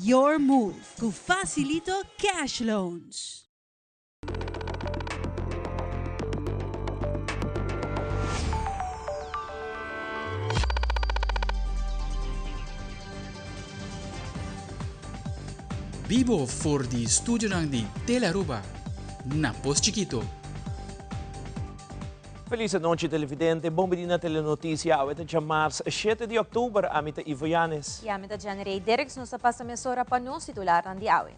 Your move cu Facilito Cash Loans. Bibo for di studionan di Telearuba na Pos Chikito. Feliz anochi televidente, bon bini na Telenoticia, awe ta djamars shete di october, ami ta Ivo Yanes. Y ami ta Jenny Rey Derks, nos ta pasa mesora pa nos titularnan di awe.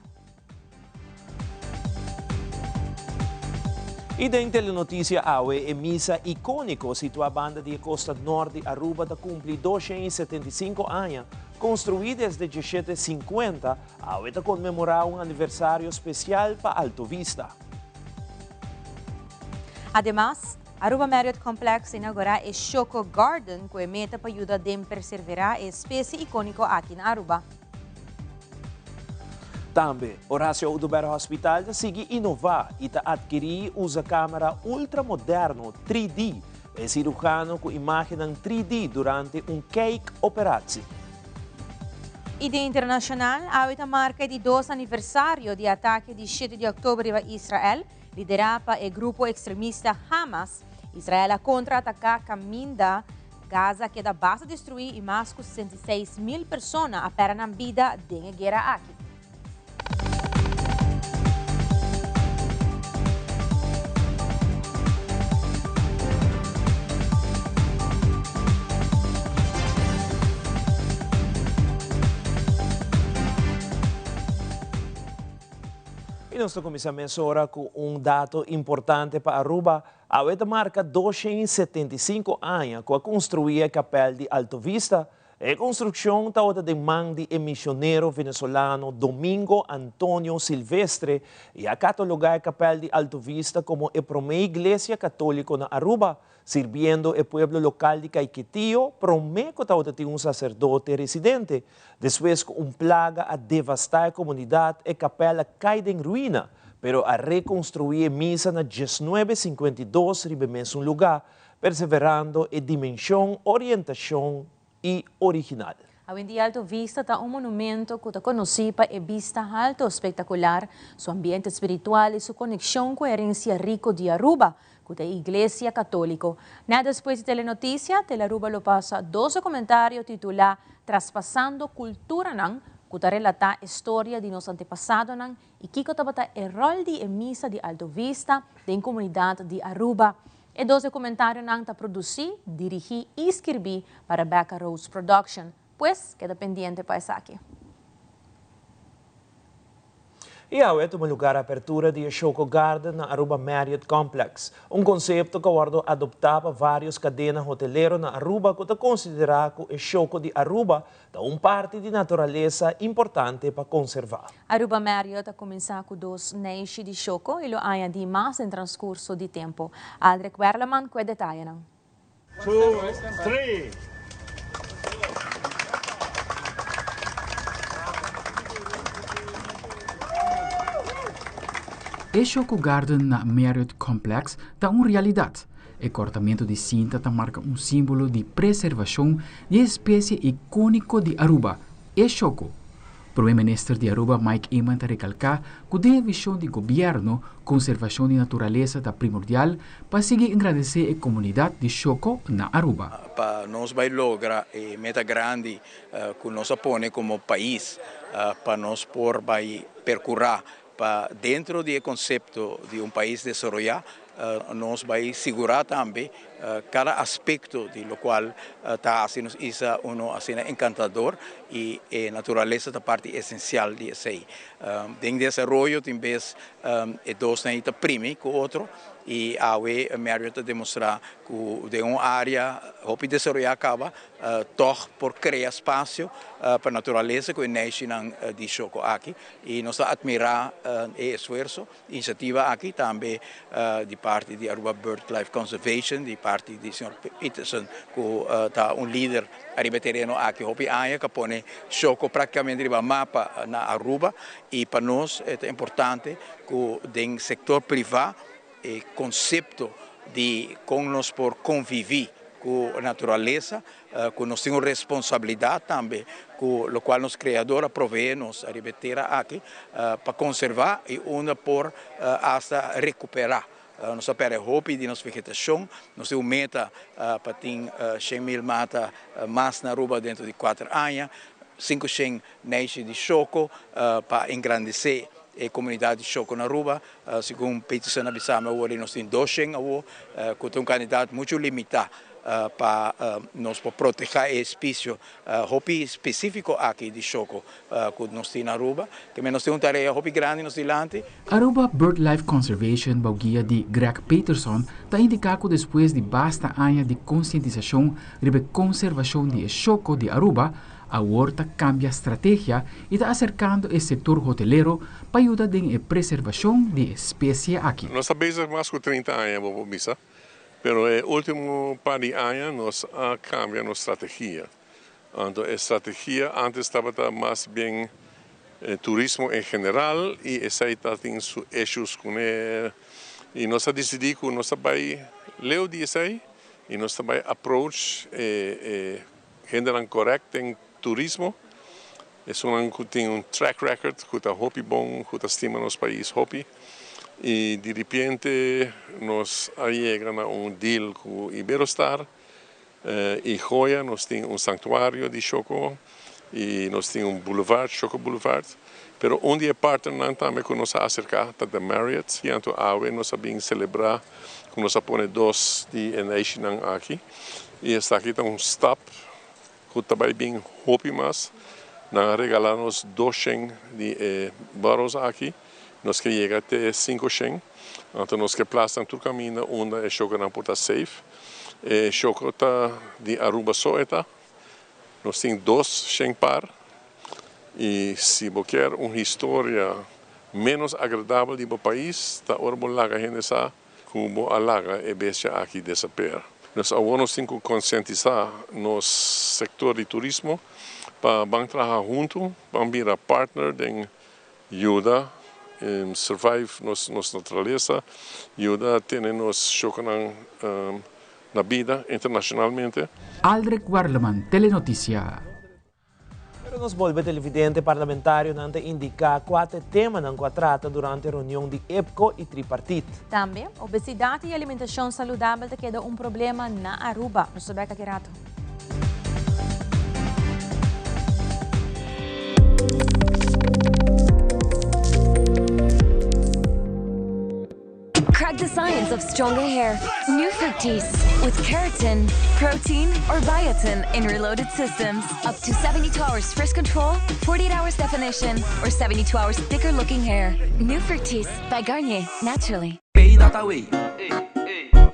Y den Telenoticia awe, e misa iconico situa banda di e costa nort di Aruba ta cumpli 275 aña. Construi desde diesshete sinkuenta, awe ta conmemora un aniversario special pa Alto Vista. Ademas, Aruba Marriott Complex a inaugurá e Choco Garden ku e meta pa yuda den perserverá e espesie ikóniko aki na Aruba. Tambe, Horacio Oduber Hospital ta sigui inová i ta atkirí i usa kámara ultramoderno 3D pa e sirujano ku imágennan 3D durante un kijkoperatie. I den internashonal, awe ta marka e di dos aniversario di e atake di shete di òktober riba Israel, liderá pa e grupo ekstremista Hamas. Israel a kontra-ataká kaminda Gaza keda basta destruí i mas ku 66 mil persona a pèrdè nan bida den e guera aki. Y nos ta cuminsa mesora cu un dato importante pa Aruba. Awe ta marca 275 aña cu a construi e kapel di Alto Vista. E construccion tabata den man di e misionero venezolano Domingo Antonio Silvestre y a cataloga e kapel di Alto Vista como e prome iglesia catolico na Aruba, sirbiendo e pueblo local di Caiquetio, prome cu tabata tin un sacerdote residente. Despues cu un plaga a devasta e comunidad, e kapel a cay den ruina, pero a reconstrui e misa na 1952 riba e mesun lugar, perseverando e dimension, orientacion y original. Awendia Alto Vista ta un monumento cu ta conoci pa e bista halto spectacular, su ambiente spiritual y su conexion cu e herencia rico di Aruba, cu ta Iglesia Catolico. Na despues di Telenoticia, Telearuba lo pasa dos documentario titula Traspasando Culturanan, cu ta relata e storia di nos antepasadonan y kico tabata e rol di e misa di Alto Vista den comunidad di Aruba. E dos documentarionan ta produci, dirigi y skirbi pa Rebecca Rose Production. Pues, keda pendiente pa esaki. Y awe tuma lugar apertura di e Choco Garden na Aruba Marriott Complex, un concepto cu a wordo adopta pa varios cadena hotelero na Aruba cu ta considera cu e Choco di Aruba ta un parti di naturalesa importante pa conserva. Aruba Marriott a cuminsa cu dos neishi di Choco y lo añadi mas den transcurso di tempo. Aldrich Werleman cu e detayenan. Two, three. E Choco Garden na Marriott Complex ta un realidad. E cortamento di cinta ta marca un simbolo di preservacion di e especie iconico di Aruba, e Choco. Prome Minister di Aruba Mike Eman ta recalca cu den e vision di gobierno, conservacion di naturalesa ta primordial pa sigui engrandece e comunidad di Choco na Aruba. Pa nos bay logra e meta grandi cu nos a pone como pais, pa nos por bay percura pa dentro di e concepto di un pais desaroya, nos bay sigura tambe cada aspecto di locual ta haci nos isla uno asina encantador y e naturalesa ta parti esencial di esey. Den desaroyo tin bes e dosnan ta primi cu otro y awe Marriott ta demostra cu den un area hopi desaroya caba toch por crea espacio pa naturalesa cu e neishinan di Choco aki y nos ta admira e esfuerzo, iniciativa aki tambe di parti di Aruba BirdLife Conservation, di parti di señor Peterson cu ta un lider ariba e tereno aki hopi aña cu a pone Choco practicamente riba mapa na Aruba y pa nos ta importante cu den sector priva e concepto di con nos por convivi. ku naturalesa, ku nos tin un responsabilidat tambe ku lokual nos Kreador a proveé nos ariba e tera aki pa konservá i unda por asta rekuperá. Nos a pèrdè hopi di nos vegetashon, nos tin un meta pa tin 100,000 mata mas na Aruba dentro di kuater aña, 500 neishi di shoko pa engrandesé e komunidat di shoko na Aruba. Segun Peterson a bisa mi awor nos tin 200 awor, ku ta un kantidat muchu limitá pa nos por protehá e espisio hopi spesífiko aki di shoko ku nos tin na Aruba. Te men nos tin un tarea hopi grandi nos dilanti. Aruba Birdlife Conservation bou guia di Greg Peterson ta indiká ku despues di basta aña di konsientisashon riba e konservashon di e shoko di Aruba, awor ta kambia strategia i ta aserkando e sektor hotelero pa yuda den e preservashon di e espesie aki. Nos ta bezig mas ku 30 aña bo por bisa, pero e último par di aña nos a kambia nos strategia. Anto e strategia antes tabata mas bien turismo en general i esei ta tin su issues kuné i nos a disidí ku nos ta bai leu di esei i nos ta bai approach e hendenan correct den turismo, esunnan cu tin un track record cu ta hopi bon, cu ta stima nos pais hopi y di ripiente nos a yega na un deal cu Iberostar y Joya, nos tin un sanctuario di Choco y nos tin un boulevard, Choco Boulevard, pero un di e partnernan tambe cu nos a acerca ta The Marriott y anto awe nos a bin celebra cu nos a pone dos di e neishinan aki. I esaki ta un stap ku ta bai bin hopi mas. Nan a regalá nos 200 di e barrels aki. Nos ke yega te 500. Anto nos ke plas nan tur kaminda unda e shokonan por ta safe. E shoko ta di Aruba so e ta. Nos tin 200 par. I si bo kier un historia ménos agradabel di bo pais, ta ora bo laga hende sa ku bo a laga e bestia aki desaper. Nos awor nos tin ku konsientisá nos sektor di turismo pa ban traha huntu, ban bira partner den yuda survive nos nos naturalesa, yuda tene nos shokonan na bida internashonalmente. Aldrich Werleman, Telenoticia. Pero nos bolbe televidente parlamentarionan ta indica cua ta e temanan cu a trata durante reunion di EPCO y Tripartit. Tambe, obesidad y alimentacion saludabel ta keda un problema na Aruba. Nos ta bek aki rato. Crack the science of stronger hair. New Fructis with keratin, protein, or biotin in reloaded systems. Up to 72 hours frizz control, 48 hours definition, or 72 hours thicker looking hair. New Fructis by Garnier, naturally. Pay.away.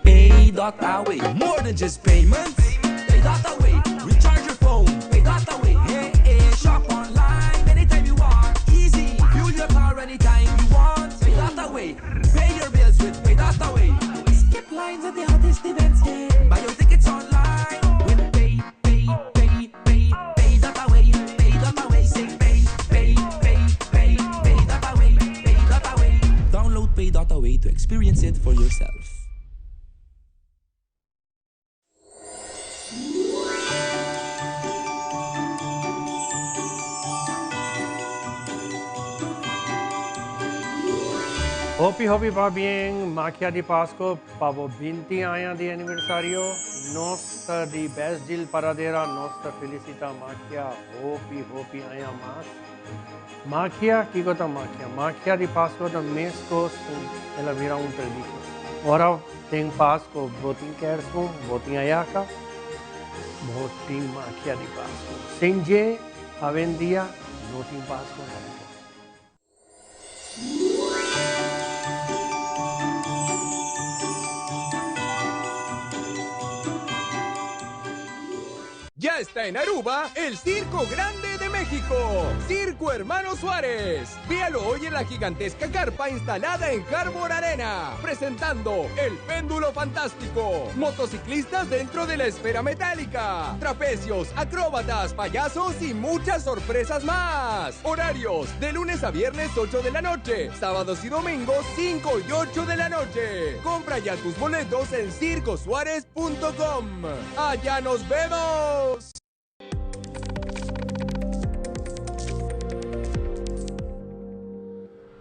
Pay.away. More than just payments. Pay.away. Recharge your phone. Pay.away. Hey, hey. Shop online anytime you want. Easy. Fuel your car anytime you want. Pay.away. Pay your bills with Pay.away. Skip lines at the hottest events. Yeah. Buy your tickets online with Pay, Pay, Pay, Pay, Pay.away. Pay.away. Say Pay, Pay, Pay, Pay, Pay.away. Pay.away. Download Pay.away to experience it for yourself. Hopi hopi pabien Magia di Pasco pa bo 20 aña di aniversario. Nos ta di Best Deal Paradera, nos ta felicita Magia hopi hopi aña mas. Magia, kiko ta magia? Magia di Pasco ta mescos cu el a bira un tradicion. Ora den Pasco bo tin kerstboom, bo tin ayaca, bo tin magia di Pasco. Sin dje, awendia no tin Pasco nunca. Ya está en Aruba el Circo Grande de México. México. Circo Hermano Suárez. Véalo hoy en la gigantesca carpa instalada en Harbor Arena. Presentando El Péndulo Fantástico. Motociclistas dentro de la esfera metálica. Trapecios, acróbatas, payasos y muchas sorpresas más. Horarios de lunes a viernes 8 de la noche. Sábados y domingos 5 y 8 de la noche. Compra ya tus boletos en circosuárez.com. ¡Allá nos vemos!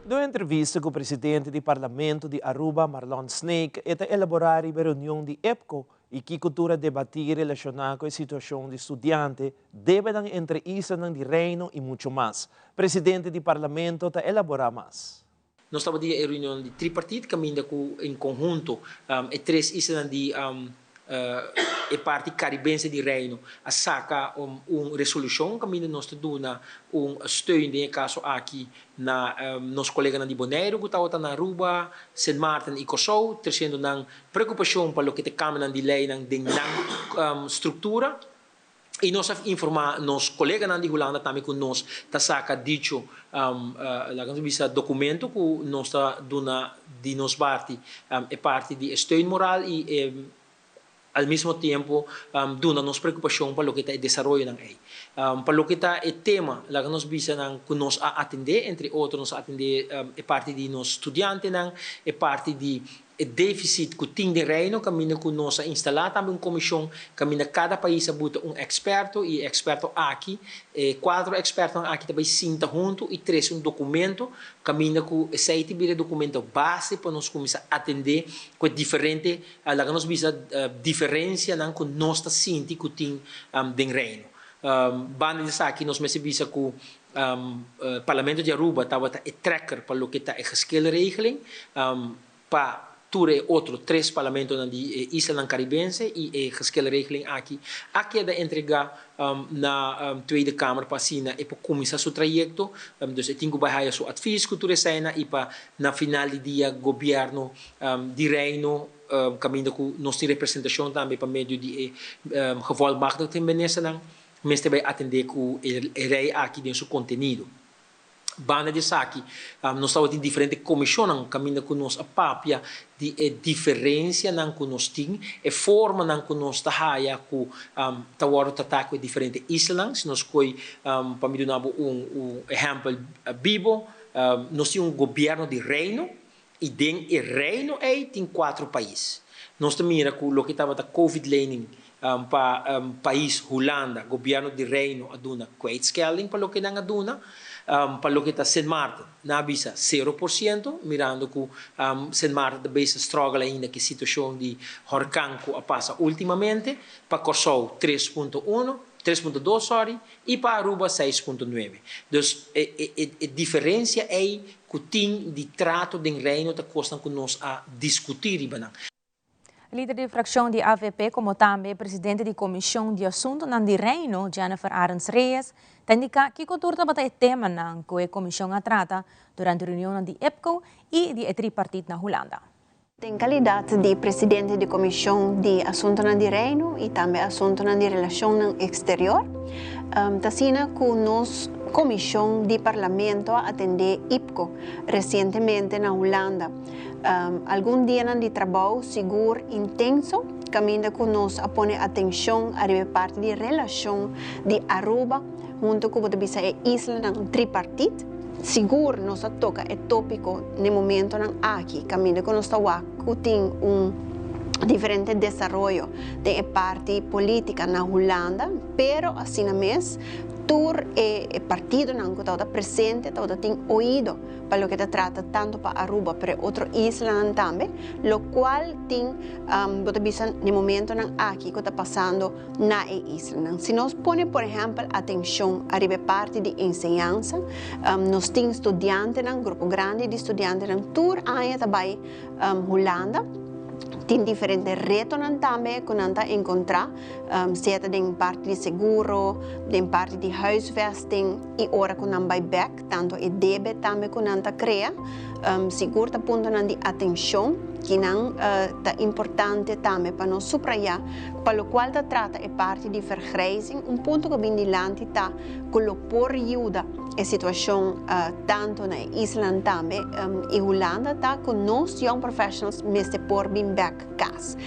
Den un entrevista cu presidente di Parlamento di Aruba, Marlon Sneek, e ta elabora riba e reunion di IPCO y kico tur a debati relaciona cu e situacion di studiante, debenan entre islanan di Reino y mucho mas. Presidente di Parlamento ta elabora mas. Nos tabatin e reunion di tripartit kaminda ku en konhunto e tres islanan di e parti karibense di Reino a saka un resolushon kaminda nos ta duna un steun den e kaso aki na nos koleganan di Boneiru ku tabata na Aruba, Sint Maarten i Kòrsou tresiendo nan preokupashon pa loke ta kambionan di leinan den nan struktura. I nos a informá nos koleganan di Hulanda tambe ku nos ta saka dicho, laga nos bisa, dokumento ku nos ta duna di nos parti e parti di e steun moral i e al mismo tempo duna nos preokupashon pa loke ta e desaroyonan ei. Pa loke ta e tema, laga nos bisa nan ku nos a atendé, entre otro nos a atendé e parti di nos studiantenan, e parti di E deficit cu tin den Reino caminda cu nos a instala tambe un comision caminda cada pais a buta un experto y e experto aki, e cuatro expertonan aki ta bay sinta hunto y trece un documento caminda cu esey ta bira e documento base pa nos cuminsa atende cu e diferente, laga nos bisa, diferencianan cu nos ta sinti cu tin den Reino. Banda di esaki nos mester bisa cu Parlamento di Aruba tabata e trekker pa loke ta e geschilregeling pa tur e otro tres parlamentonan di e islanan Caribense y e geschilregeling aki a keda entrega na Tweede Kamer pa asina e por cuminsa su trayecto. Dus e tin cu bay haya su advies cu tur eseinan y pa na final di dia Gobierno di Reino caminda cu nos tin representacion tambe pa medio di e gevolmachtigde ministernan Mester bai atendé ku e rei aki den su kontenido. Banda di esaki, nos tabatin diferente komishonnan kaminda ku nos a papia di e diferensianan ku nos tin, e formanan ku nos ta haya ku ta wòrdu tratá ku e diferente islanan. Si nos koi, pa mi duna bo un ehèmpel bibo, nos tin un gobièrnu di reino i den e reino ei tin kuatro pais. Nos ta mira ku loke tabata covid-lening pa pais Hulanda, gobièrnu di Reino a duna kwijtschelding pa loke nan a duna. Pa loke ta Sint Maarten, nan a bisa sero por siento, mirando ku Sint Maarten ta bezig struggle ainda ku e situashon di horkan ku a pasa ultimamente. Pa Kòrsou 3.1, 3.2 sorry, i pa Aruba 6.9. Dus e e diferensia ei ku tin di trato den Reino ta kosnan ku nos a diskutí riba nan. Lider di fraccion di avp como tambe presidente di Comision di Asuntonan di Reino, Jennifer Arends Reyes, ta indica kico tur tabata e temanan cu e comision a trata durante reunionnan di IPCO y di e tripartit na Hulanda. Den calidad di presidente di Comision di Asuntonan di Reino y tambe Asuntonan di Relacionnan Exterior, ta asina cu nos comision di Parlamento a atende IPCO recientemente na Hulanda. Algun dianan di trabou sigur intenso kaminda ku nos a pone atenshon ariba e parti di relashon di Aruba huntu ku bo ta bisa e islanan tripartit. Sigur nos a toka e tópiko n'e momentonan aki kaminda ku nos ta wak ku tin un diferente desaroyo den e parti polítika na Hulanda, pero asina mes tur e partidonan ku tabata presente tabata tin oido pa loke ta trata tanto pa Aruba pero e otro islanan tambe, locual tin bo ta bisa n'e momentonan aki cu ta pasando na e islanan. Si nos pone por ehempel atencion ariba e parti di enseñansa, nos tin studiantenan, grupo grandi di studiantenan tur aña ta bay Hulanda, tin diferente retonan tambe cu nan ta encontra, sea ta den parti di seguro, den parti di huisvesting y ora cu nan bay bek. Tanto e debe tambe ku nan ta krea, sigur ta puntonan di atenshon. Kinan ta importante tambe pa nos subraya cu pa locual ta trata e parti di vergrijzing, un punto cu a bin dilanti ta cu lo por yuda e situacion tanto na e islanan tambe y Hulanda ta cu nos young professionals mester por bin bek cas.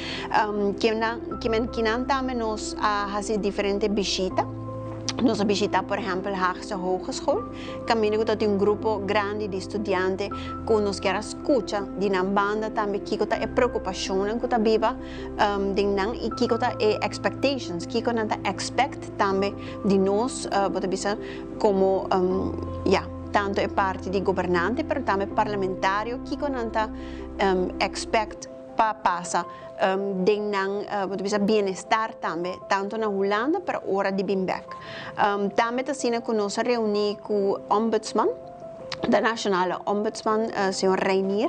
Kinan tambe nos a haci diferente bishita. Nos a bishita por ehempel Haagse Hogeschool, caminda cu ta tin un grupo grandi di studiante cu nos kier a scucha di nan banda tambe kico ta e preocupacionnan cu ta biba den nan y kico ta e expectations, kico nan ta expect tambe di nos, bo ta bisa como ya, tanto e parti di gobernante pero tambe parlamentario, kico nan ta expect pa pasa den nan, bo ta bisa, bienestar tambe, tanto na Hulanda pero ora di bin bek. Tambe ta asina cu nos a reuni cu Ombudsman, de Nationale Ombudsman, señor Reinier,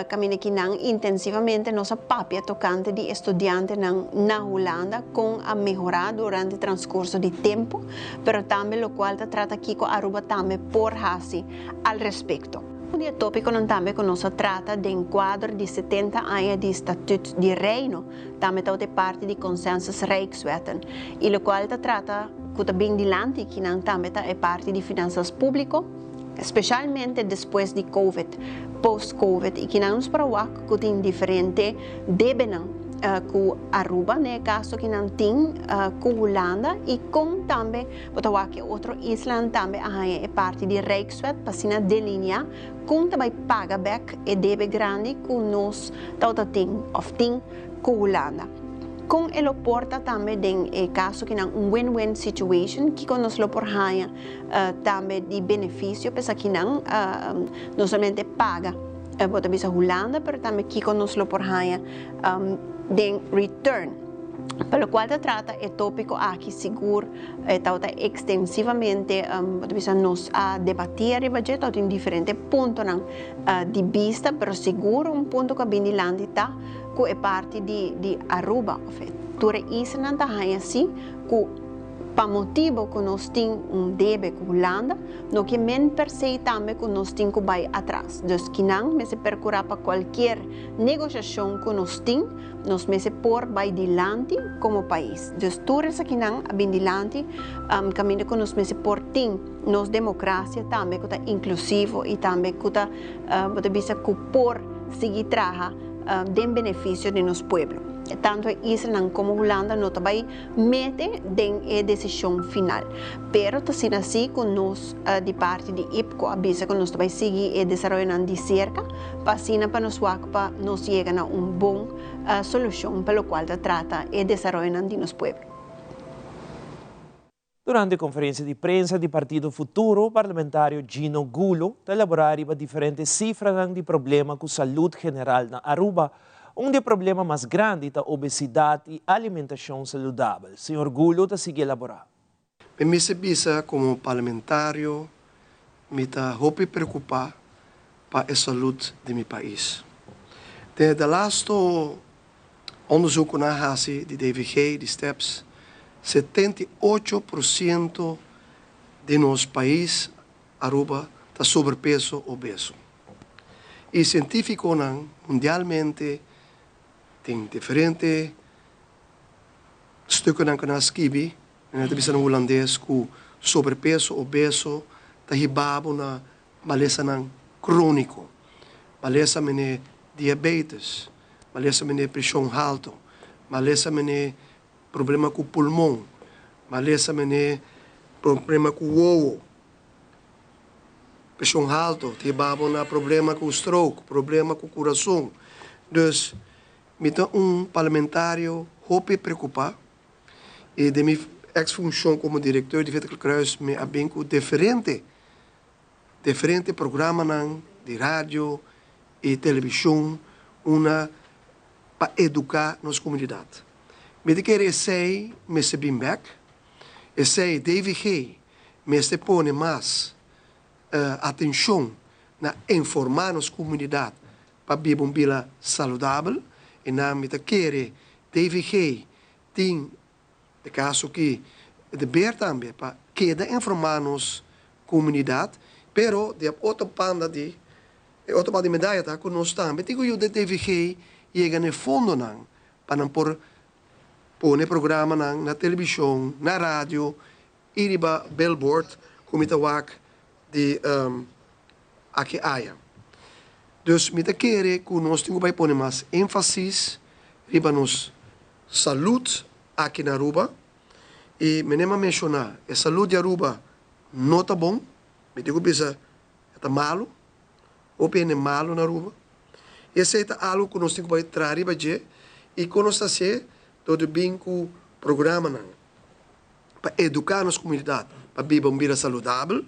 caminda ki nan intensivamente nos a papia tocante di e studiantenan na Hulanda con a mehora durante transcurso di tempo, pero tambe locual ta trata kico Aruba tambe por haci al respecto. Un di e tópikonan tambe ku nos a trata den kuadro di 70 aña di Statut di Reino tambe tabata e parti di Consensus Rijkswetten i lokual ta trata ku ta bin dilanti kinan tambe ta e parti di finansas públiko, spesialmente despues di Covid, post Covid i kinan nos por a wak ku tin diferente debenan ku Aruba den e kaso kinan tin ku Hulanda i kon tambe Bo ta wak e otro islanan tambe a haña e parti di Rijkswet pa asina delineá kon ta bai paga bèk e debe grandi ku nos tabata tin òf tin ku Hulanda. Kon e lo por ta tambe den e kaso kinan un win-win situation, kiko nos lo por haña tambe di benefisio pa esakinan no solamente paga bo ta bisa Hulanda pero tambe kiko nos lo por haña den return. Pa lokual ta trata e tópiko aki sigur e tabata ekstensivamente bo ta bisa nos a debatí ariba dje, tabatin diferente puntonan di bista, pero sigur un punto ku a bin dilanti ta ku e parti di di Aruba òf e tur e islanan ta haña si ku pa motibu ku nos tin un debe ku Hulanda no ke men per se tambe ku nos tin ku bai atras. Dus kinan mester perkurá pa kualkier negoshashon ku nos tin. Nos mester por bai dilanti komo pais. Dus tur esakinan a bin dilanti kaminda ku nos mester por tin nos demokrasia tambe ku ta inklusivo i tambe ku ta bo ta bisa ku por sigui traha den benefisio di nos pueblo. Tantu e islanan komo Hulanda no ta bai mete den e desishon final. Pero ta asina si ku nos di parti di IPCO a bisa ku nos ta bai sigui e desaroyonan di serka pa asina pa nos wak pa nos yega na un bon solushon pa lokual ta trata e desaroyonan di nos pueblo. Durante konferensia di prensa di Partido Futuro, parlamentario Gino Gulo ta elaborá riba diferente sifranan di problema ku salud general na Aruba. Un di e problema mas grandi ta obesidat i alimentashon saludabel. Señor Gulo ta sigui elaborá. Mi mester bisa komo parlamentario mi ta hopi preokupá pa e salud di mi pais. Den e delasto onderzoek ku nan a hasi di DVG, di steps, 78% di nos pais Aruba ta sobrepeso obeso. Y cientificonan mundialmente tin diferente stukennan cu nan a skibi, nan ta bisa na Hulandes cu sobrepeso, obeso ta hiba bo na malesanan cronico, malesa mene diabetes, malesa mene presion halto, malesa mene problema cu pulmon, malesa mene problema cu wowo. Preshon halto ta hiba bo na problema ku stroke, problema ku kurason. Dus mi ta un parlamentario hopi preokupá i den mi eks funshon komo direkteur di Vita Kruis mi a bin ku diferente diferente programanan di radio i televishon una pa eduká nos komunidat. Mi ta kere esei mester bin bèk, esei DVG Mester pone mas atencion na informa nos comunidad pa biba un bida saludabel y nan mi ta kere DVG tin e caso aki deber tambe pa keda informa nos comunidad pero di otro banda di. E otro par di medaya ta ku nos tambe tin ku yuda e TVG yega na e fondonan pa nan por pone programanan na televishon, na radio i riba billboard ku mi ta wak di aki aya. Dus mi ta kere ku nos tin ku bai pone mas énfasis riba nos salud aki na Aruba i mi nem a menshoná e salud di Aruba no ta bon, mi tin ku bisa e ta malu, hopi hende malu na Aruba i esei ta algu ku nos tin ku bai traha riba dje i kon nos ta hasié dor di bin ku programanan pa eduká nos komunidat pa biba un bida saludabel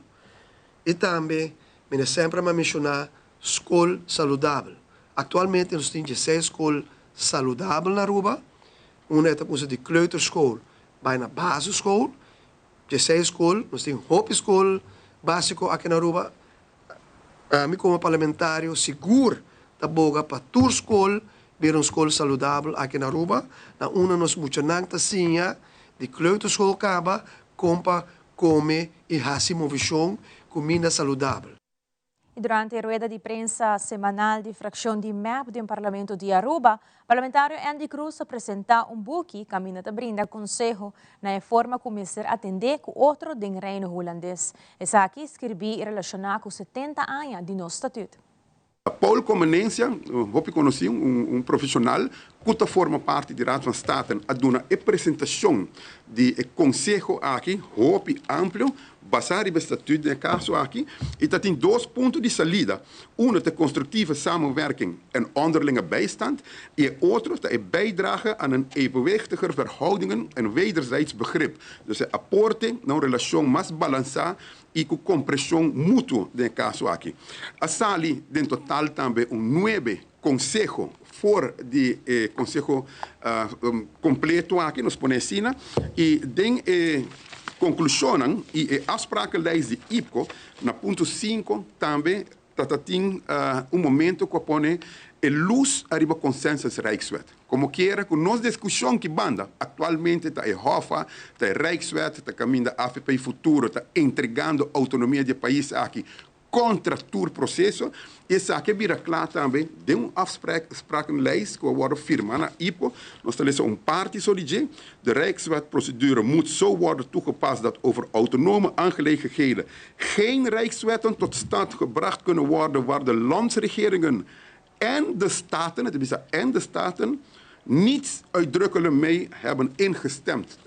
i tambe mi na semper a menshoná skol saludabel. Aktualmente nos tin dieseis skol saludabel na Aruba, unda e ta kusa di kleuterschool bai na basisschool. Dieseis skol, nos tin hopi skol básiko aki na Aruba. Ami komo parlamentario sigur ta boga pa tur skol bira un skol saludabel aki na Aruba, na unda nos muchanan ta siña di kleuterschool kaba kon pa kome i hasi movishon kuminda saludabel. Y durante e rueda di prensa semanal di fraccion di mep den Parlamento di Aruba, Parlamentario Endy Croes a presenta un buki caminda ta brinda conseho na e forma cu mester atende cu otro den Reino Hulandes. Esaki skirbi y relaciona cu 70 aña di nos Statuut. Paul Comenencia, hopi conoci, un profesional cu ta forma parti di Raad van State a duna e presentacion di e conseho aki, hopi amplio, basa riba e statuut den e caso aki, y ta tin dos punto di salida, uno ta e constructieve samenwerking en onderlinge bijstand y e otro ta e bijdrage aan een evenwichtiger verhoudingen en wederzijds begrip, dus e aporte na un relacion mas balansa y cu compresion mutuo den e caso aki. A sali den total tambe un nuebe conseho for di e conseho completo aki, nos pone asina, y den e conclusionnan y e afsprakenlijst di IPCO na punto cinco tambe ta ta tin un momento cu a pone e luz ariba consensus Rijkswet. Como kiera cu nos discusion ki banda actualmente ta e Hoffa, ta e Rijkswet, ta caminda avp Futuro ta entregando autonomia di e pais aki contra tur proceso y esaki a bira cla tambe den un afsprakenlijst cu a wordo firma na IPO. Nos ta lesa un parti so di dje, De Rijkswetprocedure moet zo worden toegepast dat over autonome aangelegenheden geen Rijkswetten tot stand gebracht kunnen worden waar de landsregeringen en de Staten, het bisa en de Staten, niet uitdrukkelijk mee hebben ingestemd.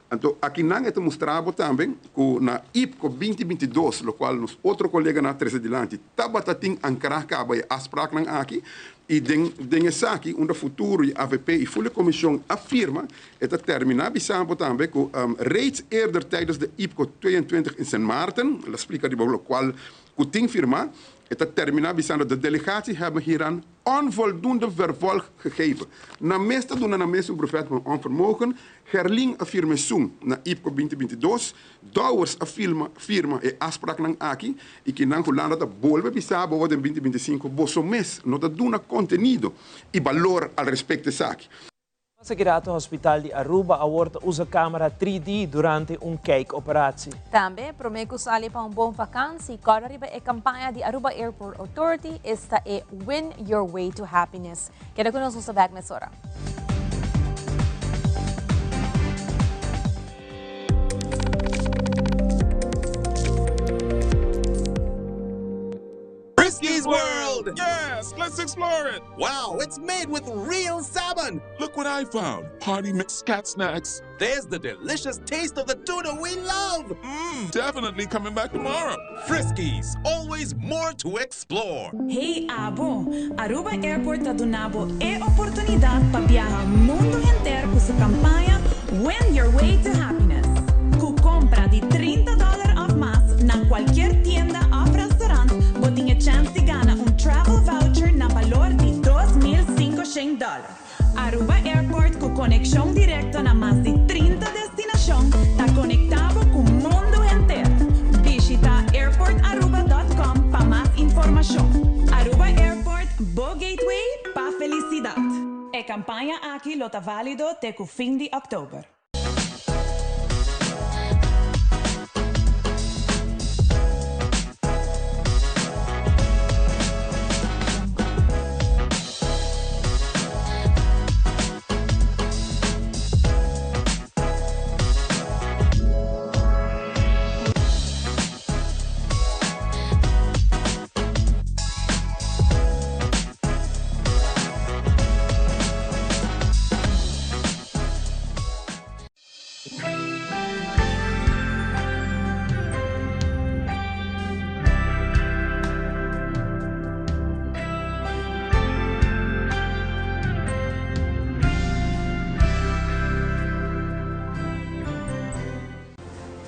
Anto akinan e ta mustra bo tambe ku na IPCO binti binti dos, lokual nos otro koleganan a trese dilanti, tabata tin ankrá kaba e afspraaknan aki i den den esaki unda Futuro i avp i ful e komishon a firma, e ta terminá bisa bo tambe ku reeds eerder tijdens de IPCO 22 in Sint Maarten, el a splika riba lokual ku tin firmá, e ta terminá bisando de delegatie hebben hieraan onvoldoende vervolg gegeven. Nan mes ta duna nan mes un brevet van onvermogen, Gerlin a firma esun na IPCO binti binti dos, Dowers a filma firma e afspraaknan aki y kinan Hulanda ta bolbe bisa bo den binti binti sinku boso mes no ta duna contenido y balor al respecto esaki. Segurato Hospital di Aruba awor ta usa camera 3D durante un kijkoperatie. Tambe, prome cu sali pa un bon vakantie, corda riba e campaña di Aruba Airport Authority, esta e Win Your Way to Happiness. Keda cu nos, nos ta back mesora. Friskies World! Yes, let's explore it! Wow, it's made with real salmon! Look what I found! Party mix cat snacks. There's the delicious taste of the tuna we love! Mmm, definitely coming back tomorrow. Friskies, always more to explore. Hey abo! Aruba Airport ta duna bo e oportunidad pa biaha mundo henter cu su campaña Win Your Way to Happiness. Cu compra di trinta dollar of mas na cualkier tienda of restaurant bo tin e chance di gana un travel voucher na balor di 2500 dollar. Aruba Airport cu conexion directo na mas di 30 destinacion ta conecta bo cu mundo henter. Bishita airportaruba.com pa mas informacion. Aruba Airport, bo gateway pa felicidad. E campaña aki lo ta valido te cu fin di october.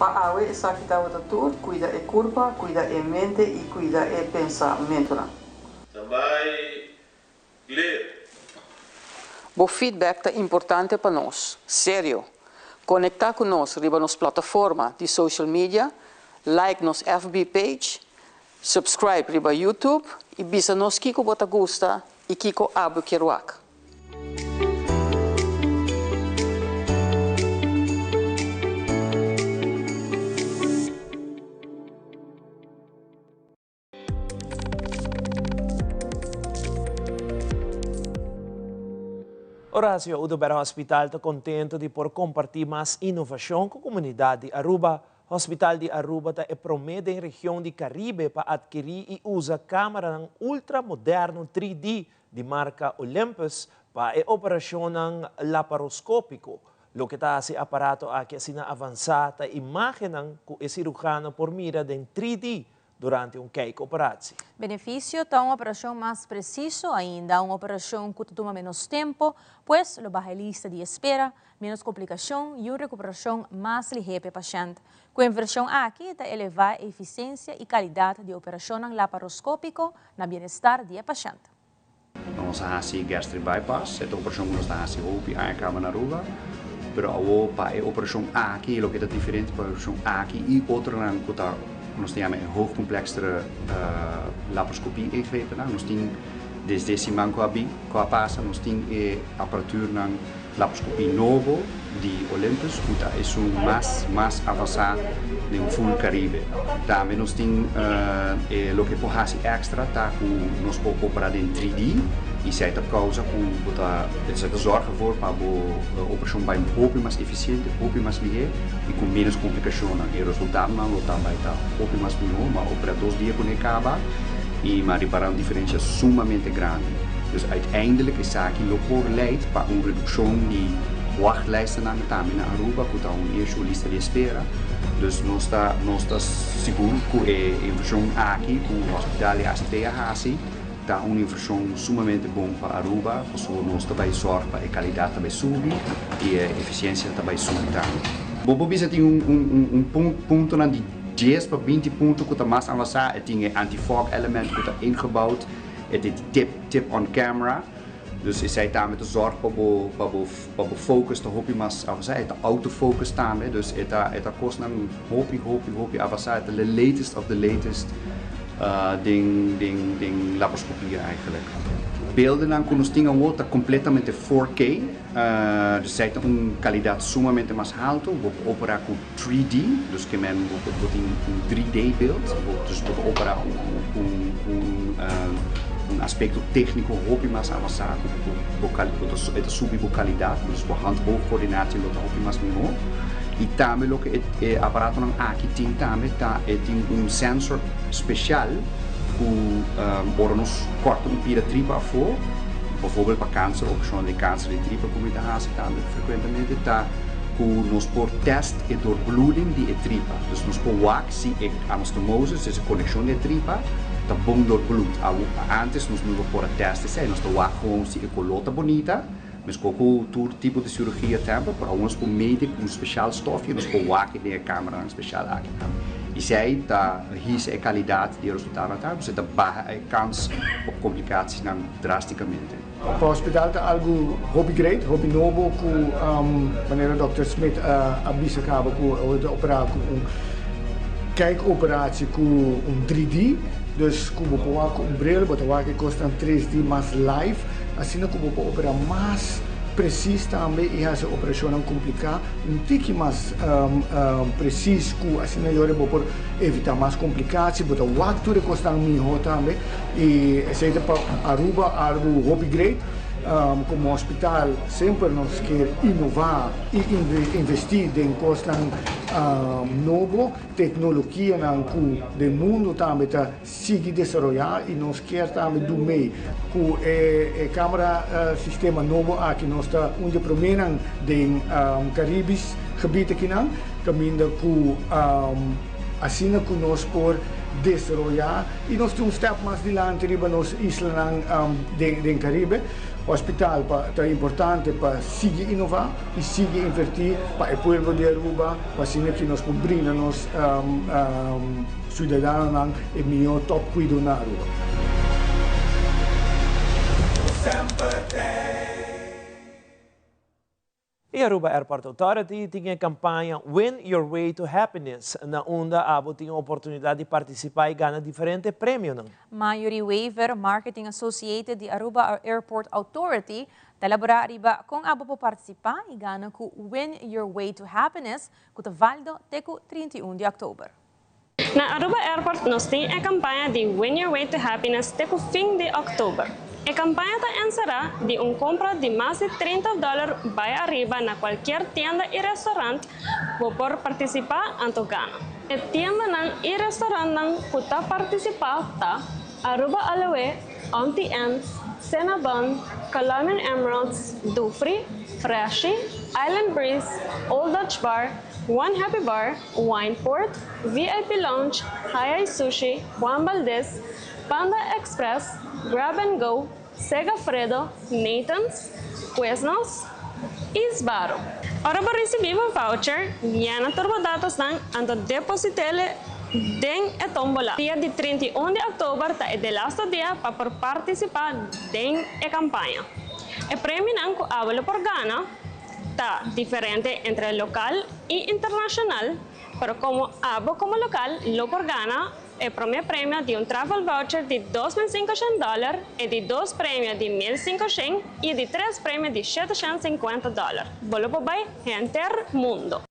Pa awe esaki tabata tur, cuida e curpa, cuida e mente y cuida e pensamentonan. Standby, clear. Bo feedback ta importante pa nos. Serio! Conecta cu nos riba nos plataforma di social media, like nos FB page, subscribe riba YouTube y bisa nos kico bo ta gusta y kico abo kier wak. Horacio Oduber Hospital ta contento di por comparti mas innovacion cu comunidad di Aruba. Hospital di Aruba ta e prome den region di Caribe pa adkiri y usa camaranan ultra moderno 3D di marca Olympus pa e operacionnan laparoscopico. Loke ta haci e aparato aki asina avansa ta imagennan cu e cirujano por mira den 3D durante un kijkoperatie. Beneficio ta un operacion mas preciso ainda, un operacion cu ta tuma menos tempo, pues lo baha e lista di espera, menos complicacion y un recuperacion mas lihe pa e pashent. Cu e inversion aki ta eleva e eficiencia y calidad di operacionnan laparoscopico na bienestar di e pashent. Nos a hasi gastric bypass, e ta operashon ku nos ta hasi hopi aña kaba na Aruba, pero awo pa e operashon aki loke ta diferente pa e operashon aki i otronan ku ta ku nos ta yama e hoogcomplexere laparoscopie ingrepennan, nos tin desde e siman ku a bin ku a pasa nos tin e aparaturnan Laparoscopie nobo di Olympus cu ta esun mas mas avansa den full Caribe. Tambe nos tin e loke por haci extra ta cu nos por opera den 3D y esey ta causa cu bo ta esey ta zorg ervoor pa bo operacion bay hopi mas eficiente, hopi mas lihe y cu menos complicacionnan. E resultadonan lo ta bay ta hopi mas miho, m'a opera dos dia cune caba y m'a ripara un diferencia sumamente grandi. Dus uiteindelijk esaki lo por leid pa un reduccion di wachtlijstennan tambe na Aruba cu ta un issue, lista di espera. Dus nos ta nos ta sigur cu e inversion aki cu Hospital y ACT a haci ta un inversion sumamente bon pa Aruba pasobra nos ta bay zorg pa e calidad ta bay subi y e eficiencia ta bay subi tambe. Bo por bisa tin un un un puntonan di dies pa binti punto cu ta mas avansa, e tin e anti-fog element cu ta ingebouwd. E tin tip tip on camera, dus esei tambe ta zorg pa bo pa bo pa bo focus ta hopi mas avansa, e ta autofocus tambe, dus e ta e ta kosnan hopi hopi hopi avansa, e ta the latest of the latest den den den laparoscopia eigenlijk. Beeldennan ku nos tin awor ta completamente 4K, dus esei ta un kalidat sumamente mas halto, bo por opera ku 3D, dus ke men bo bo tin un 3D beeld, bo dus bo ta opera ku ku un un aspecto tecnico hopi mas avansa ku bo bo bo ta e ta subi bo calidad, dus bo hand-oog coordinatie lo ta hopi mas miho. Y tambe loke e e aparatonan aki tin tambe ta e tin un sensor special ku ora nos corta un pida tripa afo, bijvoorbeeld pa cancer, operacionnan di cancer di tripa ku mi ta haci tambe frecuentemente ta ku nos por test e doorbloeding di e tripa. Dus nos por wak si e anastomosis, dus e konekshon di e tripa, ta bon doorbloed. Antes nos no lo por a test esei, nos ta wak gewoon si e koló ta bonita, meskos ku tur tipo di sirugia temper, pero awor nos por medi ku un speshal stofje, nos por wak e den e kameranan speshal aki tambe. Esei ta hisa e kalidat di e resultadonan tambe, pasobra e ta baha e kans op komplikasiesnan drastikamente. Pa hospital ta algu hopi great, hopi nobo ku manera Dòkter Smit a bisa kaba ku awor ta operá ku un kijkoperatie ku un 3D, dus ku bo por wak ku un bril bo ta wak e kosnan 3D mas live, asina ku bo por operá mas presis tambe i hasi operashonnan kompliká un tiki mas presis ku asina yora bo por evitá mas komplikasie, bo ta wak tur e kosnan mihó tambe. Y esey ta pa Aruba algo hopi great. Como hospital semper nos kier innova y investi den cosnan nobo, tecnologianan cu den mundo tambe ta sigui desaroya y nos kier tambe do mee cu e camera sistema nobo aki. Nos ta un di e promenan den Caribisch gebied akinan caminda cu asina cu nos por desaroya. I nos tin un stèp mas dilanti riba nos islanan den Karibe. Hospital pa ta importante pa sigui inova y sigui inverti pa e pueblo di Aruba pa asina ki nos por brinda nos ciudadanonan e miho top cuido na Aruba. E Aruba Airport Authority tin e campaña Win Your Way to Happiness na unda abo tin oportunidad di participa y gana diferente premionan. Mayuri Wever, Marketing Associate di Aruba Airport Authority, ta elabora riba con abo por participa y gana cu Win Your Way to Happiness cu ta valido te cu 31 di october. Na Aruba Airport nos tin e campaña di Win Your Way to Happiness te cu fin di october. E campaña ta encerá di un compra di mas di 30 dollar bay ariba na cualkier tienda y restaurant bo por participa anto gana. E tiendanan y restaurantnan cu ta participa ta, Aruba Aloe, Auntie Anne's, Cinnabon, Colombian Emeralds, Dufry, Freshie, Island Breeze, Old Dutch Bar, One Happy Bar, Wineport, VIP Lounge, Hayai Sushi, Juan Valdez, Panda Express, Grab and Go, Segafredo, Nathan's, Quiznos y Sbarro. Ora bo ricibi bo voucher, yena tur bo datosnan anto depositele den e tombola. Dia di 31 di october ta e delasto dia pa por participa den e campaña. E premionan cu abo lo por gana Ta diferente entre local y internacional, pero como abo como local lo por gana e prome premio di un travel voucher di 2500 dollar, e di dos premio di 1500 y e di tres premio di 750 dollar. Bo lo por bay henter mundo.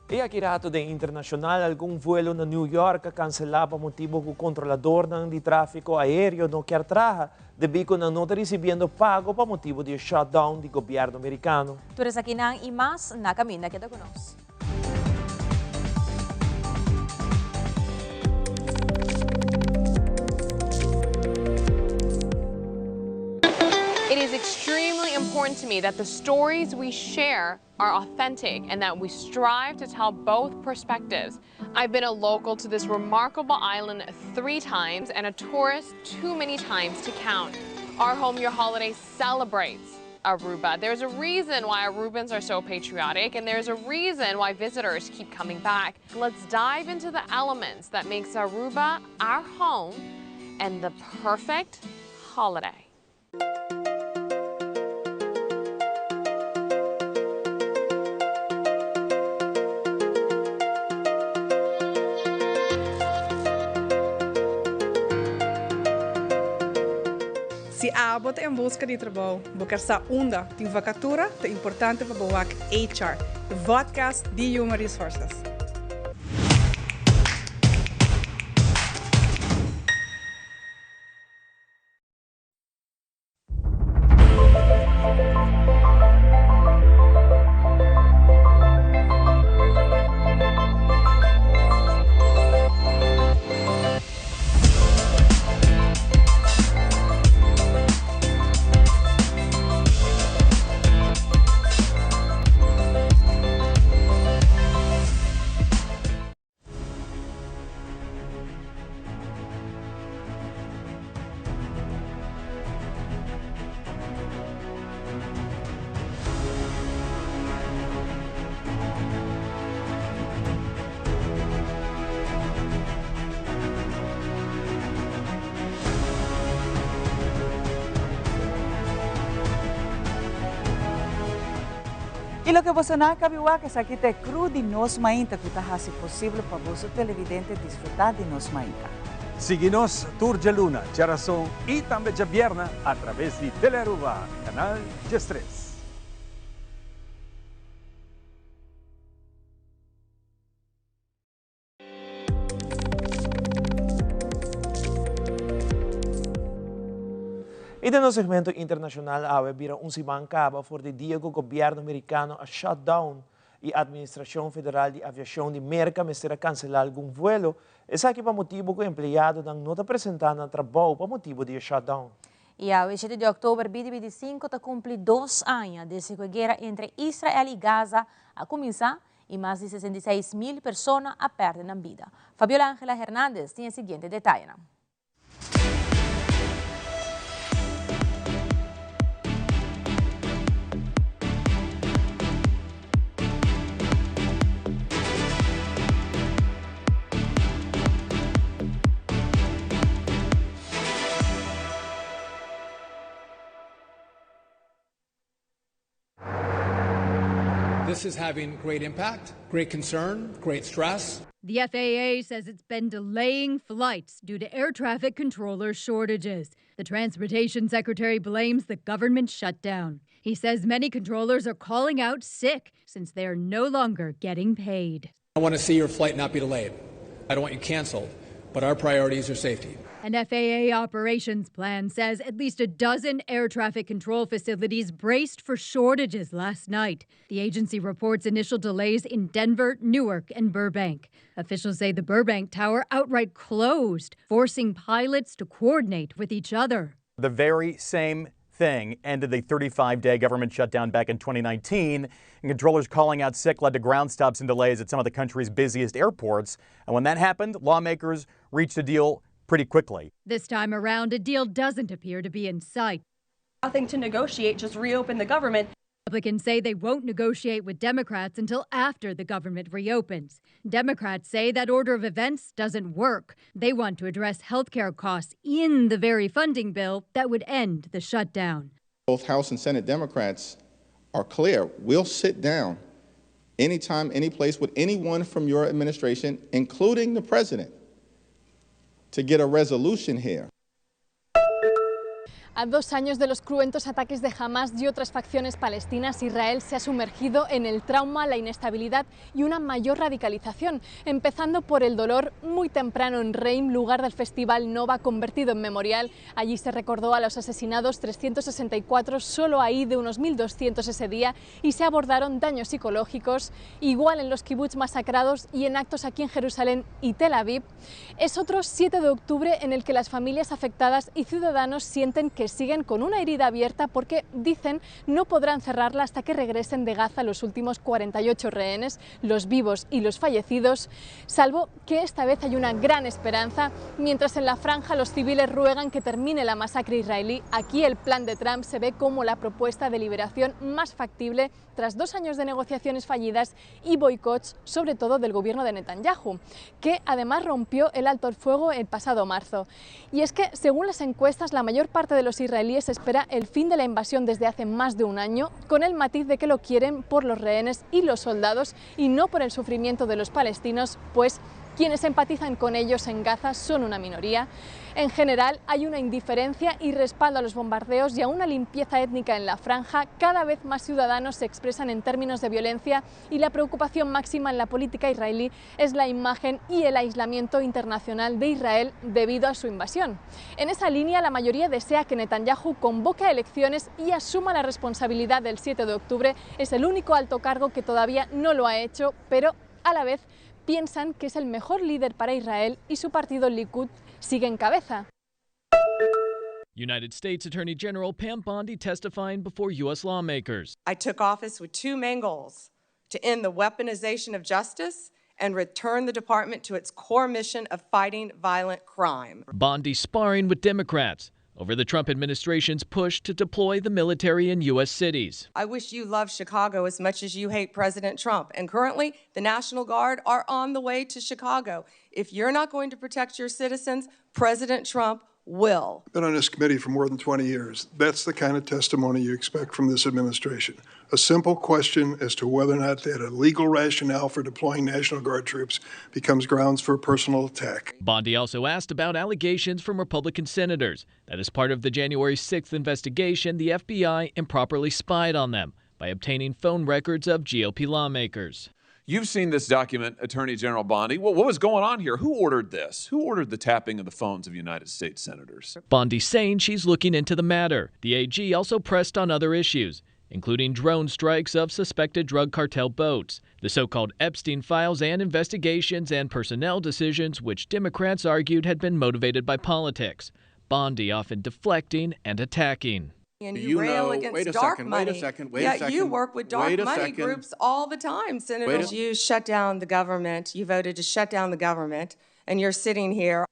E aki rato den internacional algun vuelo na New York a cancela pa motibo cu controladornan di trafico aereo no kier traha debí cu nan no ta ricibiendo pago pa motibo di e shutdown di gobierno Mericano. Tur esakinan y mas na caminda keda cu nos. It is extremely important to me that the stories we share are authentic and that we strive to tell both perspectives. I've been a local to this remarkable island three times and a tourist too many times to count. Our Home Your Holiday celebrates Aruba. There's a reason why Arubans are so patriotic and there's a reason why visitors keep coming back. Let's dive into the elements that makes Aruba our home and the perfect holiday. Si abo ta en buska di trabou, bo ker sa unda tin vakatura, ta importante pa bo wak HR, e vodcast di Human Resources. Y loke boso nan a cabi wak esaki ta e crew di Nos Mainta cu ta haci posible pa boso televidente disfruta di Nos Mainta. Sigui nos tur djaluna, djarason y tambe djabierna a traves di Telearuba, canal 13. Y den nos segmento internacional awe bira un siman caba for di dia cu gobierno Mericano a shut down y Administracion Federal di Aviacion di Merca mester a cancela algun vuelo, esaki pa motibo cu empleadonan no ta presenta na trabou pa motibo di e shutdown. Y awe shete di october 2025 ta cumpli dos aña desde cu e guera entre Israel y Gaza a cuminsa y mas di 66 mil persona a perde nan bida. Fabiola Angela Hernandez tin e siguiente detayenan. This is having great impact, great concern, great stress. The FAA says it's been delaying flights due to air traffic controller shortages. The transportation secretary blames the government shutdown. He says many controllers are calling out sick since they are no longer getting paid. I want to see your flight not be delayed. I don't want you canceled, but our priorities are safety. An FAA operations plan says at least a dozen air traffic control facilities braced for shortages last night. The agency reports initial delays in Denver, Newark, and Burbank. Officials say the Burbank Tower outright closed, forcing pilots to coordinate with each other. The very same thing ended the 35 day government shutdown back in 2019. And controllers calling out sick led to ground stops and delays at some of the country's busiest airports. And when that happened, lawmakers reached a deal pretty quickly. This time around, a deal doesn't appear to be in sight. Nothing to negotiate, just reopen the government. Republicans say they won't negotiate with Democrats until after the government reopens. Democrats say that order of events doesn't work. They want to address health care costs in the very funding bill that would end the shutdown. Both House and Senate Democrats are clear. We'll sit down anytime, any place with anyone from your administration, including the president, to get a resolution here. A dos años de los cruentos ataques de Hamas y otras facciones palestinas, Israel se ha sumergido en el trauma, la inestabilidad y una mayor radicalización, empezando por el dolor muy temprano en Reim, lugar del festival Nova convertido en memorial. Allí se recordó a los asesinados 364, solo ahí de unos 1.200 ese día, y se abordaron daños psicológicos, igual en los kibbutz masacrados y en actos aquí en Jerusalén y Tel Aviv. Es otro 7 de octubre en el que las familias afectadas y ciudadanos sienten que siguen con una herida abierta porque, dicen, no podrán cerrarla hasta que regresen de Gaza los últimos 48 rehenes, los vivos y los fallecidos, salvo que esta vez hay una gran esperanza. Mientras en la franja los civiles ruegan que termine la masacre israelí, aquí el plan de Trump se ve como la propuesta de liberación más factible tras dos años de negociaciones fallidas y boicots, sobre todo del gobierno de Netanyahu, que además rompió el alto el fuego el pasado marzo. Y es que, según las encuestas, la mayor parte de los israelíes espera el fin de la invasión desde hace más de un año, con el matiz de que lo quieren por los rehenes y los soldados y no por el sufrimiento de los palestinos, pues quienes empatizan con ellos en Gaza son una minoría. En general, hay una indiferencia y respaldo a los bombardeos y a una limpieza étnica en la franja. Cada vez más ciudadanos se expresan en términos de violencia y la preocupación máxima en la política israelí es la imagen y el aislamiento internacional de Israel debido a su invasión. En esa línea, la mayoría desea que Netanyahu convoque a elecciones y asuma la responsabilidad del 7 de octubre. Es el único alto cargo que todavía no lo ha hecho, pero a la vez piensan que es el mejor líder para Israel y su partido Likud sigue en cabeza. United States Attorney General Pam Bondi testifying before U.S. lawmakers. I took office with two main goals to end the weaponization of justice and return the department to its core mission of fighting violent crime. Bondi sparring with Democrats over the Trump administration's push to deploy the military in U.S. cities. I wish you loved Chicago as much as you hate President Trump. And currently, the National Guard are on the way to Chicago. If you're not going to protect your citizens, President Trump will. Been on this committee for more than 20 years. That's the kind of testimony you expect from this administration. A simple question as to whether or not they had a legal rationale for deploying National Guard troops becomes grounds for a personal attack. Bondi also asked about allegations from Republican senators that as part of the January 6th investigation, the FBI improperly spied on them by obtaining phone records of GOP lawmakers. You've seen this document, Attorney General Bondi. What, what was going on here? Who ordered this? Who ordered the tapping of the phones of United States senators? Bondi saying she's looking into the matter. The AG also pressed on other issues, including drone strikes of suspected drug cartel boats, the so called Epstein files, and investigations and personnel decisions which Democrats argued had been motivated by politics. Bondi often deflecting and attacking. And Do you, you rail know- against wait a dark second, money. wait a second, wait a Yeah, you second, work with dark wait a money second. groups all the time, Senators. a- You shut down the government. You voted to shut down the government, and you're sitting here.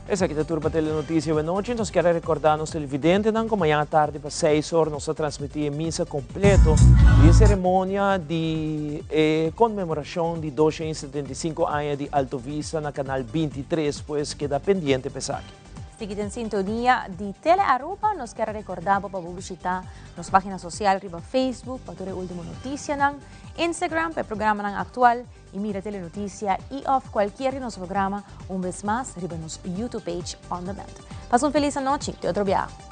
Esaki ta tur pa Telenoticia awe nochi. Nos kier a recorda nos televidentenan cu mañana tardi pa seis or nos ta transmiti e misa completo di e ceremonia di e conmemoracion di 275 aña di Alto Vista na canal 23, pues keda pendiente pa esaki. Sigui den sintonia di Tele Aruba. Nos kier a recorda bo pa bo bishita nos pagina social riba Facebook pa tur e ultimo noticianan, Instagram pa e programanan actual y mira Telenoticia y of cualkier di nos programa un bes mas riba nos YouTube page On Demand. Pasa un feliz anochi. Te otro biaha.